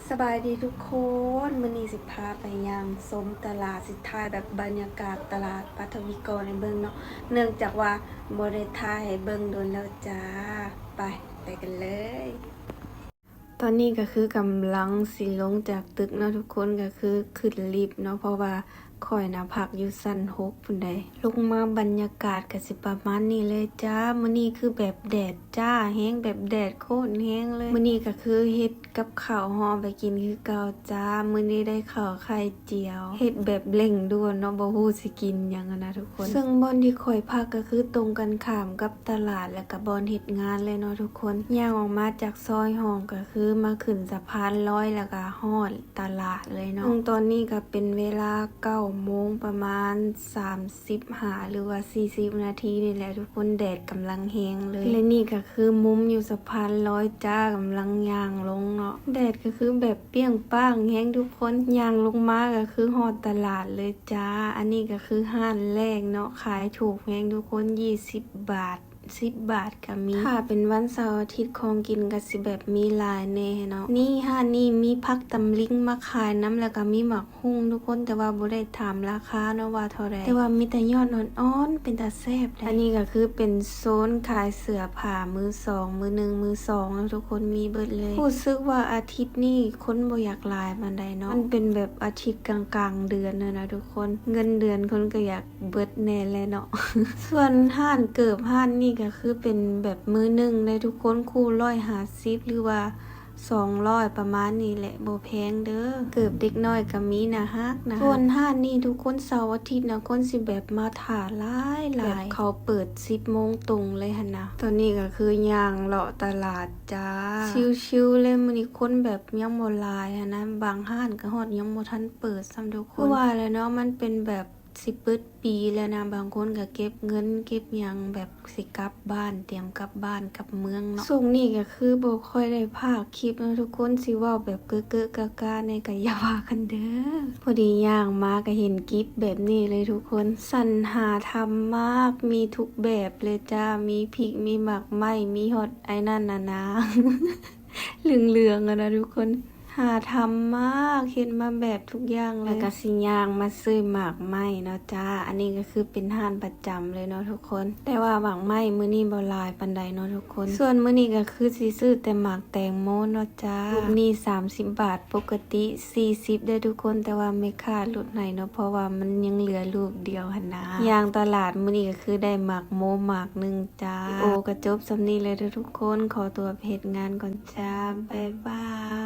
ສະບາຍດີທຸກຄົນ, ມື້ນີ້ຊິພາໄປຍ່າງຊົມຕະຫຼາດ, ຊິຖ່າຍແບບບັນຍາກາດຕະຫຼາດປາທະວີກອນໃຫ້ເບິ່ງເນາະ, ເນື່ອງຈາກວ່າບໍ່ໄດ້ຖ່າຍໃຫ້ເບິ່ງດົນແລ້ວຈ້າ. ໄປ ໄປກັນເລີຍ. ຕອນນີ້ກໍຄືກຳລັງຊິລົງຈາກຕຶກເນາະທຸກຄົນ, ກໍຄືຂຶ້ນລິບເນາະ, ເພາະວ່າຂ້ອຍນະພັກຢູ່ຊັ້ນຫົກພຸ້ນໃດ. ລົງມາບັນຍາກາດກໍຊິປະມານນີ້ເລີຍຈ້າ. ມື້ນີ້ຄືແບບແດດຈ້າແຮງ, ແບບແດດໂຄດແຮງເລີຍ. ມື້ນີ້ກໍຄືເຮັດກັບເຂົ້າຫໍ່ໄປກິນຄືເກົ່າຈ້າ. ມື້ນີ້ໄດ້ເຂົ້າໄຂ່ຈຽວ, ເຮັດແບບເລັ່ງດ່ວນເນາະ, ບໍ່ຮູ້ຊິກິນຫຍັງຫັ້ນນະທຸກຄົນ. ເຊິ່ງບ່ອນທີ່ຂ້ອຍພັກກໍຄືຕົງກັນຂ້າມກັບຕະຫຼາດ ແລ້ວກໍບ່ອນເຮັດງານເລີຍເນາະທຸກຄົນ. ຍ່າງອອກມາຈາກຊອຍຫ້ອງກໍຄືມາຂຶ້ນສະພານລອຍ ແລ້ວກໍຮອດ ຕະຫຼາດເລີຍເນາະ. ເຊິ່ງຕອນນີ້ກໍເປັນເວລາເກົ້າໂມງປະມານສາມສິບຫ້າ ຫຼືວ່າສີ່ສິບນາທີນີ້ແຫຼະທຸກຄົນ, ແດດກຳລັງແຮງເລີຍ. ແລະນີ້ກໍຄືມຸມຢູ່ສະພານລອຍຈ້າ, ກຳລັງຍ່າງລົງເນາະ. ແດດກໍຄືແບບປ່ຽງປ້າງແຮງທຸກຄົນ, ຍ່າງລົງມາກໍຄືຮອດຕະຫຼາດເລີຍຈ້າ. ອັນນີ້ກໍຄືຮ້ານແລກເນາະ, ຂາຍຖືກແຮງທຸກຄົນ, ຍີ່ສິບບາດ ສິບບາດກໍມີ. ຖ້າເປັນວັນເສົາອາທິດ ຂອງກິນກໍຊິແບບມີຫຼາຍແດ່ເນາະ. ນີ້ ຮ້ານນີ້ມີຜັກຕຳລິງມາຂາຍນຳ ແລ້ວກໍມີໝາກຫຸ່ງທຸກຄົນ, ແຕ່ວ່າບໍ່ໄດ້ຖາມລາຄາເນາະວ່າເທົ່າໃດ, ແຕ່ວ່າມີແຕ່ຍອດອ່ອນໆ ເປັນຕາແຊບເດ້. ອັນນີ້ກໍຄືເປັນໂຊນຂາຍເສື້ອຜ້າມືສອງ, ມືໜຶ່ງ, ມືສອງເນາະທຸກຄົນ, ມີເບິດເລີຍ. ຮູ້ສຶກວ່າອາທິດນີ້ຄົນບໍ່ຢາກຫຼາຍປານໃດເນາະ, ມັນເປັນແບບອາທິດກາງໆເດືອນຫັ້ນນະທຸກຄົນ, ເງິນເດືອນຄົນກໍຢາກ ເບິດແດ່ແຫຼະເນາະ. ສ່ວນຮ້ານເກີບ ຮ້ານນີ້ກໍຄືເປັນແບບມືໜຶ່ງເດ້ທຸກຄົນ, ຄູ່ຮ້ອຍຫ້າສິບ ຫຼືວ່າສອງຮ້ອຍ ປະມານນີ້ແຫຼະ, ບໍ່ແພງເດີ້. ເກີບເດັກນ້ອຍກໍມີ, ໜ້າຮັກນະ. ສ່ວນຮ້ານນີ້ທຸກຄົນ, ເສົາອາທິດນະ ຄົນຊິແບບມາຖ້າຫຼາຍໆ, ແບບເຂົາເປີດສິບໂມງຕົງເລີຍຫັ້ນນະ. ຕອນນີ້ກໍຄືຍ່າງເລາະຕະຫຼາດຈ້າ, ຊິວໆເລີຍ. ມື້ນີ້ຄົນແບບຍັງບໍ່ຫຼາຍຫັ້ນນະ, ບາງຮ້ານກໍຮອດຍັງບໍ່ທັນເປີດຊ້ຳທຸກຄົນ. ຄືວ່າແຫຼະເນາະ, ມັນເປັນແບບ ຊິເປີດປີແລ້ວນະ, ບາງຄົນກໍເກັບເງິນເກັບຫຍັງ ແບບຊິກັບບ້ານ, ຕຽມກັບບ້ານກັບເມືອງເນາະ. ຊ່ວງນີ້ກໍຄືບໍ່ຄ່ອຍໄດ້ພາກຄລິບເນາະທຸກຄົນ, ຊິເວົ້າແບບເກະໆກະໆແດ່ກໍຢ່າວ່າກັນເດີ້. ພໍດີຍ່າງມາກໍເຫັນກິບແບບນີ້ເລີຍທຸກຄົນ, ສັນຫາທຳມາກ, ມີທຸກແບບເລີຍຈ້າ, ມີພິກ, ມີໝາກໄມ້, ມີຮອດໄອ້ນັ້ນນະນາ ເຫຼືອງໆຫັ້ນນະທຸກຄົນ, ຫາທຳມາກ, ເຮັດມາແບບທຸກຢ່າງເລີຍ. ແລ້ວກໍຊິຍ່າງມາຊື້ໝາກໄມ້ເນາະຈ້າ. ອັນນີ້ກໍຄືເປັນຮ້ານປະຈຳເລີຍເນາະທຸກຄົນ, ແຕ່ວ່າໝາກໄມ້ມື້ນີ້ບໍ່ຫຼາຍປານໃດເນາະທຸກຄົນ. ສ່ວນມື້ນີ້ກໍຄືຊິຊື້ແຕ່ໝາກແຕງໂມເນາະຈ້າ, ລູກນີ້ສາມສິບບາດ, ປົກກະຕິສີ່ສິບເດີ້ທຸກຄົນ, ແຕ່ວ່າແມ່ຄ້າຫຼຸດໃຫ້ເນາະ, ເພາະວ່າມັນຍັງເຫຼືອລູກດຽວຫັ້ນນະ. ຍ່າງຕະຫຼາດມື້ນີ້ກໍຄືໄດ້ໝາກໂມໝາກໜຶ່ງ ຈ້າ. ວິດີໂອກໍຈົບສ່ຳນີ້ແຫຼະເດີ້ທຸກຄົນ, ຂໍຕົວໄປເຮັດງານກ່ອນຈ້າ, ບາຍບາຍ.